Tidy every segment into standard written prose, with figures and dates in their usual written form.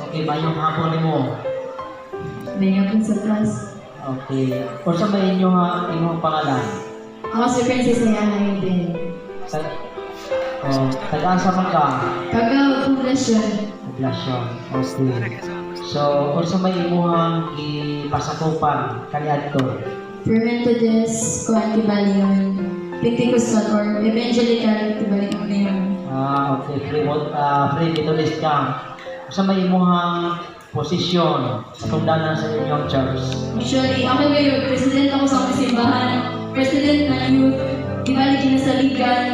Okay, maayong hapon nimo. May hapon sa class. Okay. Unsa may inyong pangalan? Ako si Princess Ayana Hayden. Sa, oh, taga-asa man ka? Taga Poblacion. Poblasyon. Okay. So, unsa may imuhang gipasakupan kaniadto? Free Methodist, kuan Kibalion, Pentecostal or Evangelical Kibalion na yun. Ah, okay. Free Methodist ka. Unsa may imuhang posisyon sa tungdanan sa inyong church? Actually, ako ngayon, president ako sa akong simbahan, president ng youth, kibali kinasaligan,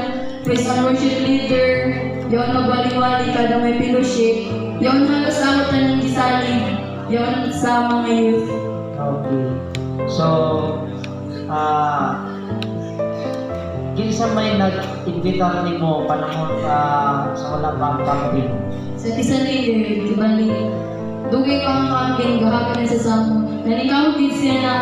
praise and worship leader, yaon magwali-wali kada may fellowship, yaon halos ako tanan gisalig, yaon sa mga youth. Okay. So, kinsa may nag-imbitar nimo panahon sa wala pa ang camping? Sa bisan leader, kibali, dugay pa ang camping, gahapon na sa samo. Nanikaw din siya na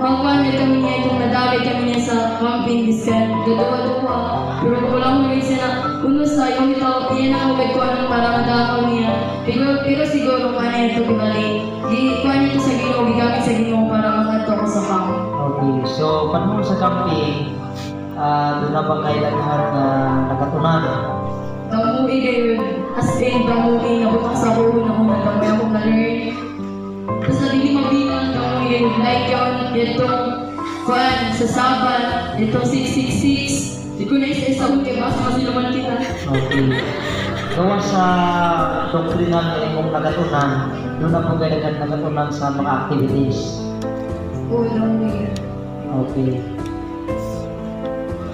magkuhan na kami niya itong nadagay kami niya sa camping biskan gaduwa-duwa. Pero wala mo rin siya na uno sa yung ito, iyan ako nagkuhan ng para madakaw niya. Pero siguro kuha na ito kibali. Di kuha nito sa Ginoo, gigamit sa Ginoo para makadto ko sa camp. Okay. So, panahon sa camping, doon na ba kay daghan na nakatunan? Damui kayo, as in, damui, nabutang sa ako, una-una, damui akong na-learn. Basta dili mabilang, damui kayo, like yun, itong, kuan, sa Sabat, itong 666, di ko na isa-isa kung kaya basta masiluman kita. Okay. Gawa sa doktrina nga imong nakatunan, doon na po kay daghan nakatunan sa mga activities. Oo, damui. Okay.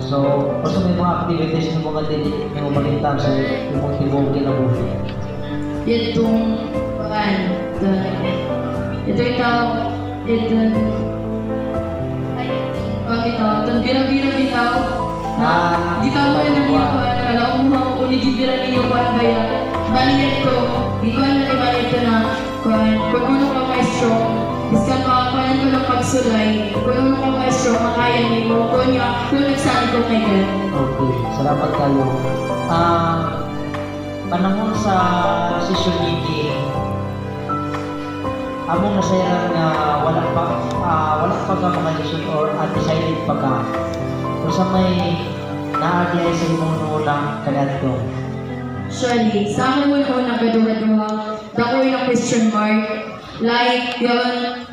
So, unsa may mga activities nimo nga dili nimo malimtan sa imong tibuok kinabuhi? Itong, kuan, ito, ito itaw, ito, ay, kuan bitaw, itong bira-bira bitaw, na, Ah, di ka mo na niyo kuan, kala mo uli gibira ninyo kuan ba yan? Bali ito, di ko alam kung ito na, kuan, kung ano ka maestro, biskan makakuan ko lang pagsulay, kung ano ka maestro, makaya nimo, kung niya, kung nagsabi ko kay God. Okay, salamat kayo. Panahon sa decision making, among nasayaran nga wala pa ka mga decision or undecided pa ka. Unsa may naa diay sa imong una kaniadto? Actually, sa akin una-una kaduha-duha, dako yung question mark. Like, yun,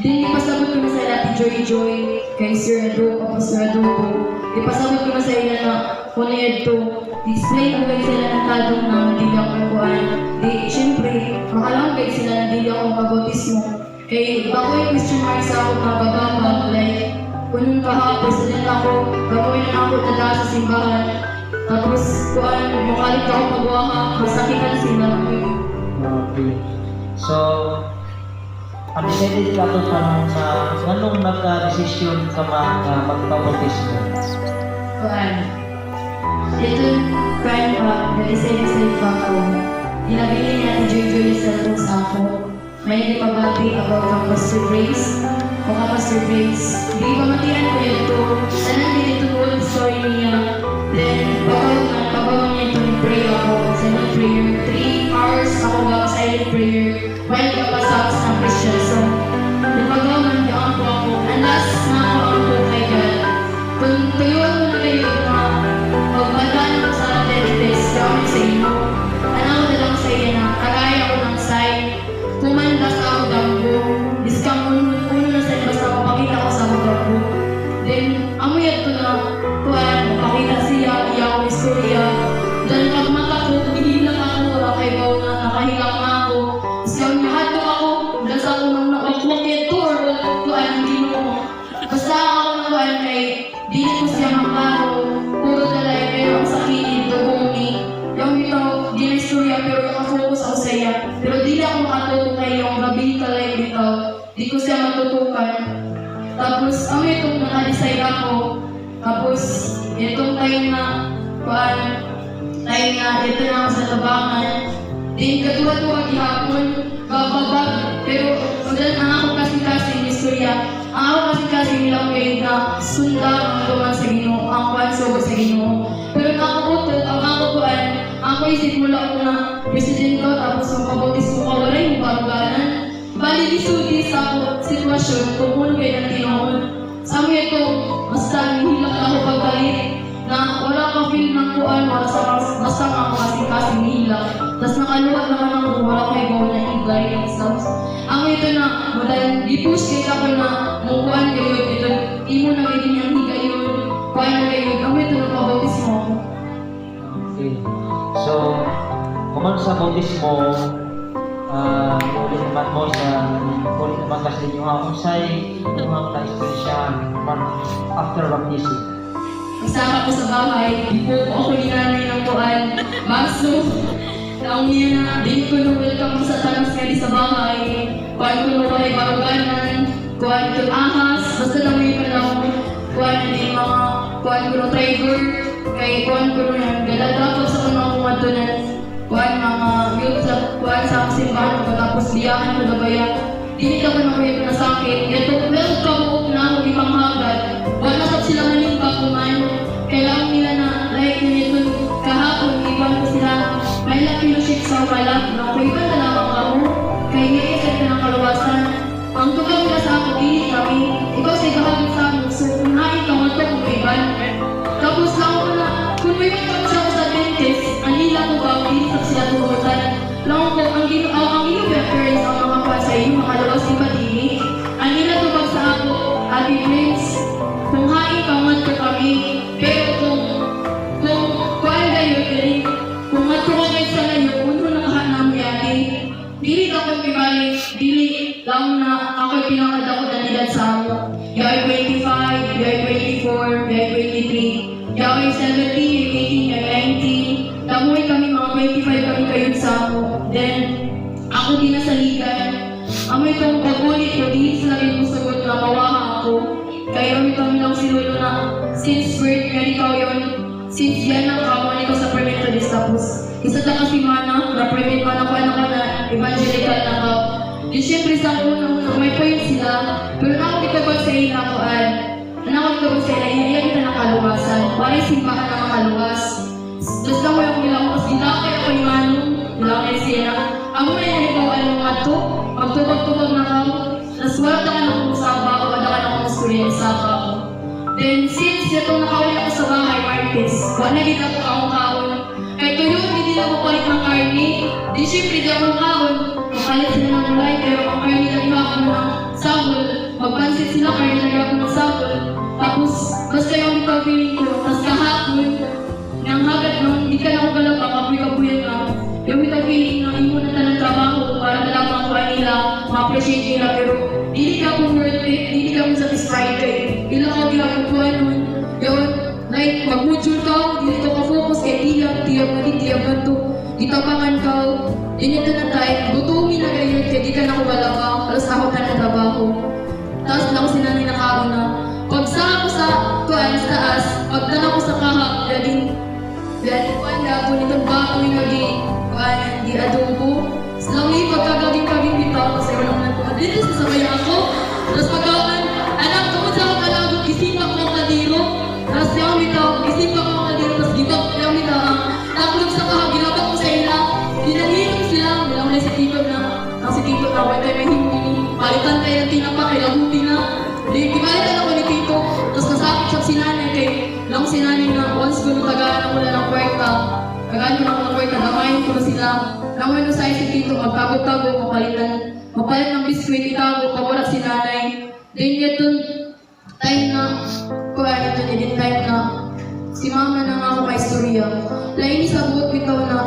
din ipasabot ko na sa ila Joy Joy, kay Sir Adobo, Pastor Adobo. Ipasabot ko na sa ila na kung ito, explain ko kay sila ng tadong na hindi ako kuan. Di, syempre, makalanggay sila na hindi ako mabautismo. Kay, bako yung question mark sa ako na bababag, like, kunong kahapon, president ako, gagawin na ako tada sa simbahan. Tapos, kuan, mukalit ako magwaha, masakitan sila. Okay. So, undecided ka to panahon sa nganong nagka-desisyon ka ma nga magpabautismo? Kuan. Ito, kuan pa, nag-decide pa ako. Ginabili niya ni Joy Joy sa cellphone sa ako. May nagpabati about kang Pastor Grace. O ka Pastor Grace. Di pamatian ko ito. Tanan din ito whole story niya. Then, pagaw na, pagaw niya ito, pray ako. Silent prayer. 3 hours ako ga silent prayer. While kapasap sa Christian song. Then pagaw man, po ako. And last na ako ang po kay God. Kung tuyuan mo na kayo na magbandaan ko sa test, gawin sa imo. Ano na lang sa iya na, kagaya ko ng sign. Kumanda sa ako damgo. Biskang uno, uno na sa basta mapakita ko sa ako damgo. Then, amoy ko na, kuan, mapakita siya, iya akong istorya. Then, pag mata ko, hihilak ako, wala kay baw na, nakahilak na ako. Biskang nahadlok ako, dahil sa ako nang nakwak ito, or kuan, Ginoo. Basta ako na kuan kay, dili ko siya maklaro, puro dalay, pero ang sakit, dugong ni. Yung ito, di na istorya, pero nakafocus ako sa iya. Pero dili ako makatutok kay yung gabi kalay bitaw. Di ko siya matutukan. Tapos, ang itong naka-decide ako. Tapos, itong time na, kuan, time na, ito na ako sa tabangan. Di kaduha-duha gihapon, bababag. Pero, pagdating ang ako kasi-kasi, istorya. Ang ako kasi nila kay na sunda ang gawan sa Ginoo, ang kuan sugo sa Ginoo. Pero ang ako utod, ang ako kuan, ako isip mo lang na presidente tapos mapabautismo ka, wala yung baruganan. Bali lisudi sa ako sitwasyon kung ano kayo ng tinuod. Sa amin ito, basta nihilak na ako pagkalit na wala ka feel ng kuan, wala sa basta nga ako kasing nihilak. Tapos nakaluwa naman ako, wala ko ikaw na i-guidance. Tapos ang ito na, modal, di-push kay ako na mukuan kayo ito, imo na kayo niyang higayon, kuan na kayo, ang ito na pabautismo ako. Okay. So, kuman sa bautismo, ulit naman mo sa ulit naman kasi ninyo ha, unsay imong na-experience after baptism? Kasama ko sa bahay, di po ako ni nanay ng kuan, baso. Taong niya na, di ko no welcome sa tanas nga di sa bahay. Kuan ko no walay baruganan, kuan ko ahas, basta lang may panahon. Kuan di mga, kuan ko no trigger, kay kuan ko no yan, galadapag sa mga kumatunan. Kuan mga youth sa kuan sa akong simbahan, pagkatapos biyahan ko na baya. Dili ka ko na kuya na sakit. Ito, welcome ko na ako ipanghagat. Wala sab sila manimba kuman. Kailangan nila na, like nito, kahapon, iwan ko sila, may la fellowship sa wala, no? Kung iba na lamang ako, kay niisip ka ng kaluwasan. Ang tubag nila sa ako, dili kami, ikaw sa ikahagit sa amo, so kung hain ka, mo kung iban. Tapos lang ko na, kung may iban sa ako sa dentist, ang nila ko ba, dili sa sila tuhutan. Lang ko, ang gino, ang iyong parents ang mga kuha sa iyo, makalawas di ba dili? Ang nila tubag sa ako, Ate Prince, kung hain ka, ngadto kami. Pero kung kuan gayon, dili, kung ngadto ka ngayon sa layo, uno na kaha namo yati. Dili ka kung pibalik, dili lang na ako'y pinakadako na edad sa amo. Yaay 25, yaay 24, yaay 23, yaay 17, yaay 18, yaay 19. Damoy kami, mga 25 kami kayo sa amo. Then, ako din nasaligan. Amoy itong pag-ulit ko, dili sila rin musugot na mawaha ako. Kaya kami kami lang si Lolo na since birth, nga ikaw yun, since yan ang kawan ko sa Premethodist, tapos isa ta kasi mana, na permit man ako, ano ko na, evangelical na ka. Di syempre sa una, may point sila, pero na ako kitabag sa ila ko, an, na ako kitabag sa ila, iya kita nakaluwasan, wala simbahan na makaluwas. Tapos lang mo yung bilang ko, kasi ilakay ako ni Manong, ilakay siya na, amo na yan ikaw, ano nga to, magtubag-tubag na ka, tapos wala ka na akong saba, wala ka na akong istorya sa ako. Then, since itong nakauwi ako sa bahay, Martes, wala na ako akong kaon. Kaya tuyo, hindi na ako palit ng karne. Di syempre, di ako kaon. Mapalit sila ng gulay, pero ang karne lang iba ako ng sabol. Magpansit sila, karne lang ako ng sabol. Tapos, basta yung feeling ko. Tapos kahapon, nang hagat nung di ka na ako galap, kapoy-kapoy na. Yung ito feeling na imo na tanang trabaho para na lang makuha nila, ma-appreciate nila, pero dili ka kung worth it, dili ka kung satisfied kay ilang ka ginagawa nun. Yun, like, mag-module ka, dili ka ka-focus kay tiyag, tiyag na di, tiyag na to. Gitabangan ka, yun ito na time, gutumin na gayon, kay di ka na kumalaba, alas ako ka ng trabaho. Tapos lang si nanay nakaon na, pag sa ako sa kuan sa taas, pagdala ko sa kahap, laging dahil kuan na po nitong baboy nga gi kuan di adobo. Lang pagkagaging-kaging bitaw kasi wala man ko. Dito sa sabay ako. Tapos pagkaon, anak tungod sa akong kalagot, gisipa ko ang kadiro. Tapos yung bitaw, gisipa ko ang kadiro, tapos gibak yung bitaw ang taklog sa kahap, gilabak ko sa ila. Dinanghilom sila, nilang na si Tito na, ang si Tito na, wala tayo may himini. Palitan tayo ng tinapa, kay labuti na. Di, gibalitan ako ni Tito. Tapos nasakit sa si nanay kay lang si nanay na once ko tagaan ako na ng kwarta. Tagaan ko na ako ng kwarta, damayin ko na sila. Langoy no sa si Tito, magtago-tago, mapalitan, mapalit ng biskuit, itago, pawala si nanay. Then yun, time na, kuha ito din time na, si mama na nga ako may istorya. Lain sa buot bitaw na,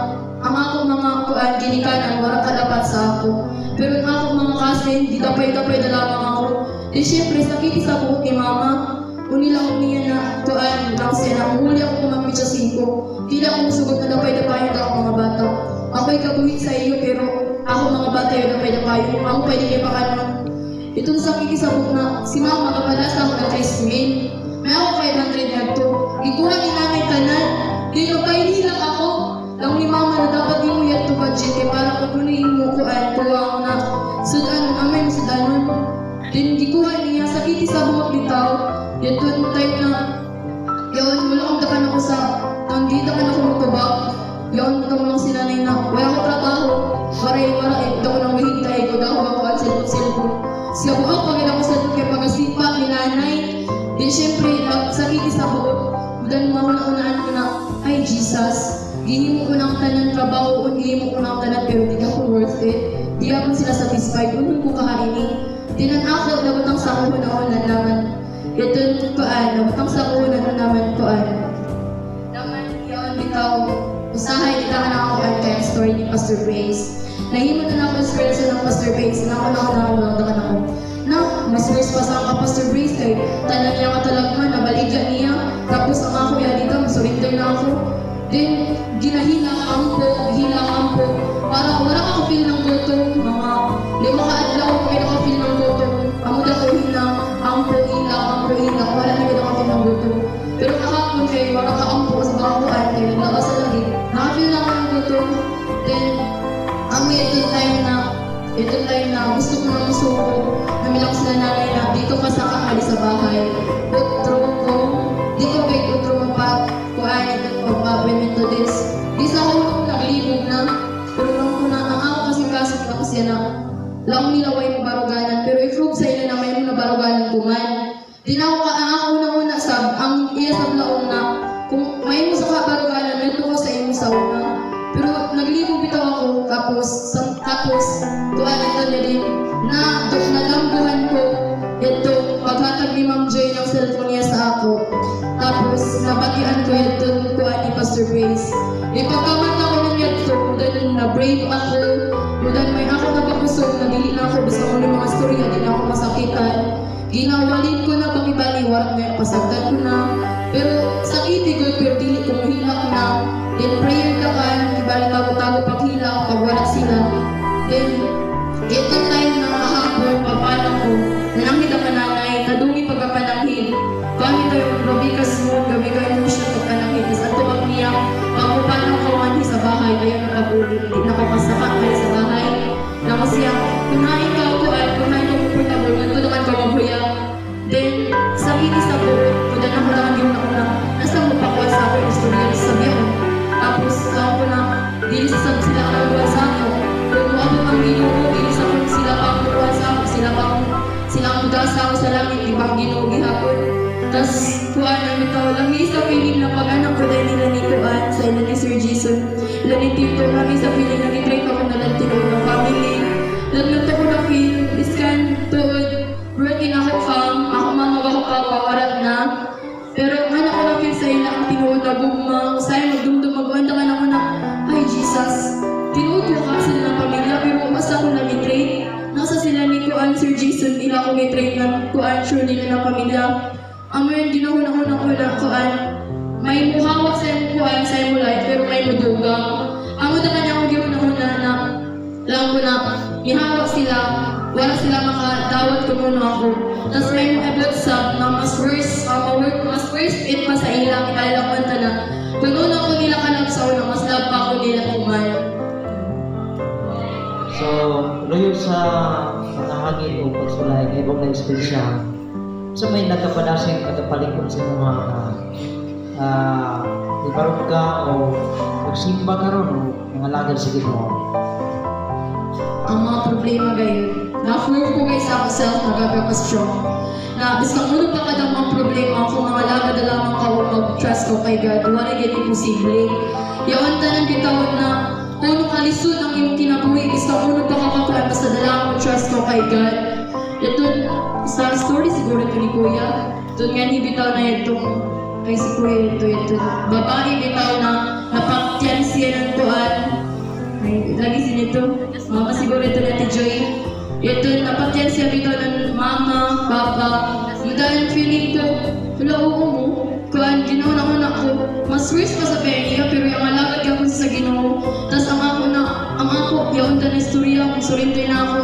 ang akong mga kuan ginikanan, wala kadapat sa ako. Pero ang akong mga cousin, di tapay-tapay na lamang ako. Di syempre, sakit sa buot ni mama. Unila niya na kuan lang siya na huli ako kumapit sa 5. Di lang ako musugot na dapay-dapayon ako mga bata. Ako'y kabuhit sa iyo pero ako mga bata yung dapay-dapayon. Ako pwede kayo pakanon. Itong sakit sa buot na si mama kapadasa ako ng 3 mil. May ako 500 na to. Ikuha ni nanay tanan. Di na lang ako. Lang ni mama na dapat di mo yan to budget eh, para kung ano mo kuan kuwang na sudan amay mo sudanon. Din gikuha niya sakit Then pag sakit sa buot, dan mahuna-unaan ko na, "Ay Jesus, gihimo ko ng tanan trabaho, gihimo ko ng tanan, pero di ako worth it. Di ako sila satisfied, unong ko kahaini." Tinan ako, nabutang sa ako na naman. Ito kuan, nabutang sa ako na naman kuan. Naman, yaon bitaw, usahay di ka na ako ang kaya story ni Pastor Grace. Nahimo na ako experience ng Pastor Grace, na ako na ako na ako. Na, mas worse pa sa ako Pastor Grace kay tanan niya katalagman, nabaligya niya. Tapos ang ako ya dito, surrender na ako. Then, ginahila ampo, hila ampo. Para wala ka feel ng gutom, mga 5 ka adlaw may naka-feel ng gutom. Amo da ko hila, ampo, hila, ampo, hila. Wala na gid ako feel ng gutom. Pero kahapon kay wala ka ampo sa bakakuan kay naglabas sa lagi. Naka-feel na ako ng gutom. Then, amo itong time na gusto ko na musuko. Namilang sila nanay na dito ka sa kakali sa bahay. Utro ko, di ko kay utro mapat kuan ito pagpa this. Di sa ako naglibog na. Pero nang ko na ang ako kasi kaso na kasi na lang nila way mo baruganan, pero i-prove sa ila na may mo na baruganan ko man. Di na ako ka ang ako una-una sab ang iya sab laong na kung may mo sa kabaruganan nito ko sa imo sa una. Pero naglibog bitaw ako, tapos tapos kuan ito na din na nalambuhan ko ito paghatag ni Ma'am Joy ng cellphone niya sa ako. Tapos nabatian ko ito kuan ni Pastor Grace. Ipagkaman ako ng ito, mudan na brave ako, mudan may ako napakusog na dili na ako basta kung mga storya, di na ako masakitan. Ginawalin ko na pakibali, warang may pasagdan ko na. Pero sakit ko, pero dili ko mahilak na. Then prayer ka kan, kibali tago-tago paghilak, pag wala sila. Then, itong time na kahapon, pagpano ko, nananghid ang kananay, kadungi pagkapananghid. Kami tayo, grabe ka smooth, grabe ka emotion pagpananghid. Tapos ato ang niya, pagpapano ko man sa bahay, ayaw na pag-uli, hindi na ko pasaka kayo sa bahay. Nako siya, kung hain ka ako ay, kung hain ka comfortable, ganito naman ka maghuyang. Then, sa ini sa buot, kung ako lang yung nauna, nasa mo pa ko sa ako yung istorya sa sabi ako. Tapos, ako na, dili sa sab sila ang nagawa sa ako. Kung moabot ang Ginoo, dili sa kung sila pa ang mukuha sa ako, sila pa ang sila ang mudasa ako sa langit, di ba ang Ginoo gihapon. Tas, kuan ang bitaw, lami sa feeling na pag anak ko dahil nila ni kuan, sa ila ni Sir Jason, ila ni Tito, lami sa feeling na gitry ko ako na tinuod ng family. Lagnato ko na feel, iskan, tuod, working ako fam, ako mama ako papa, wala na. Pero nga na ko na feel sa ila ang tinuod na gugma, usay magdumdum, mag-uanda ka na ko na, "Ay Jesus, tinuod ko ka sila ng pamilya," pero basta ko lang i-train. Nasa sila ni Kuan Sir Jason, ila ko i-train ng Kuan sure nila ng pamilya. Ang ngayon, ginahuna-una ko na Kuan, may muhawak sa imong kuan sa imong life, pero may mudugang. Ang una kanya ko gihuna-una na, lang ko na, mihawak sila, wala sila makadawat kumuno ako. Tapos may mo abot sa na mas worse, work, mas worse it pa sa ilang, ibalang ko na. Kung una ko nila kalab sa una, mas love pa ako nila kuman. So, luyo sa mga hangin o pagsulay, nga ibang na-experience so may nagkapadasing nagkapalikon sa mga ibarog ka o magsimba ka ron o mga lagad sa Ginoo? Ang mga problema gayon. Na-prove ko guys sa ako self na gabi ka strong. Na biskan uno pa kada mga problema kung mga lagad na lamang ka o mag-trust ko kay God, wala gyud imposible. Yaon tanan bitawon na kung kalisod ang imong kinabuhi, biskan uno pa ka kakuan, basta dala mo trust ko kay God. Ito, sa story siguro ito ni Kuya, doon nga ni bitaw na itong, ay si Kuya ito, ito, babae bitaw na napakyan siya ng tuan, ay, lagi sinito. Mama siguro ito na Joy. Ito, napatyan siya bitaw ng mama, papa. Mudahan feeling ko, wala oo mo. Kuan, ginawa na ko. Mas worse pa sa niya, pero yung alagad ka ko sa Ginoo. Tas ang ako na, ang ako, yaon ta na istorya, kung surrender na ako.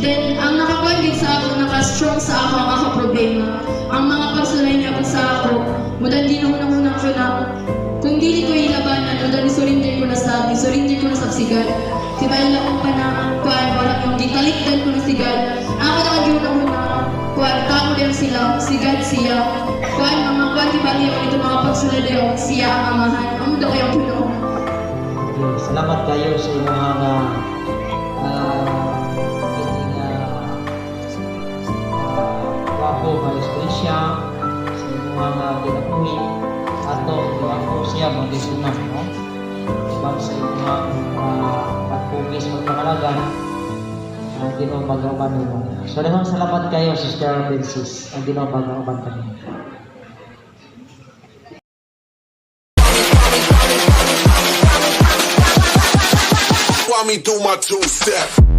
Then, ang nakakuan gid sa ako, naka-strong sa ako ang ako problema. Ang mga pagsulay niya sa ako, mudan ginawa na ko na, kung dili ko ilabanan, mudan isurrender ko na sa, isurrender ko na sa si God. Kibay lang pa na, kuan, wala yung gitalikdan ko na si God. Ako na kagyo na una, kuan, tao lang sila, si God siya. Kuan, mga kuan, kibali ako ito mga pagsulay dayo, siya ang amahan. Amo daw kayong puno. Okay, salamat kayo sa inyong mga kining gwapo nga eksperyensya sa imong kinabuhi, atong giampo siya mga igsuonan, no? Ubang sa imong pagpugis, pagpangalagan, ang Ginoo magauban nimo. So daghang salamat kayo, Sister Francis. Ang Ginoo magauban kami. While me do my two step.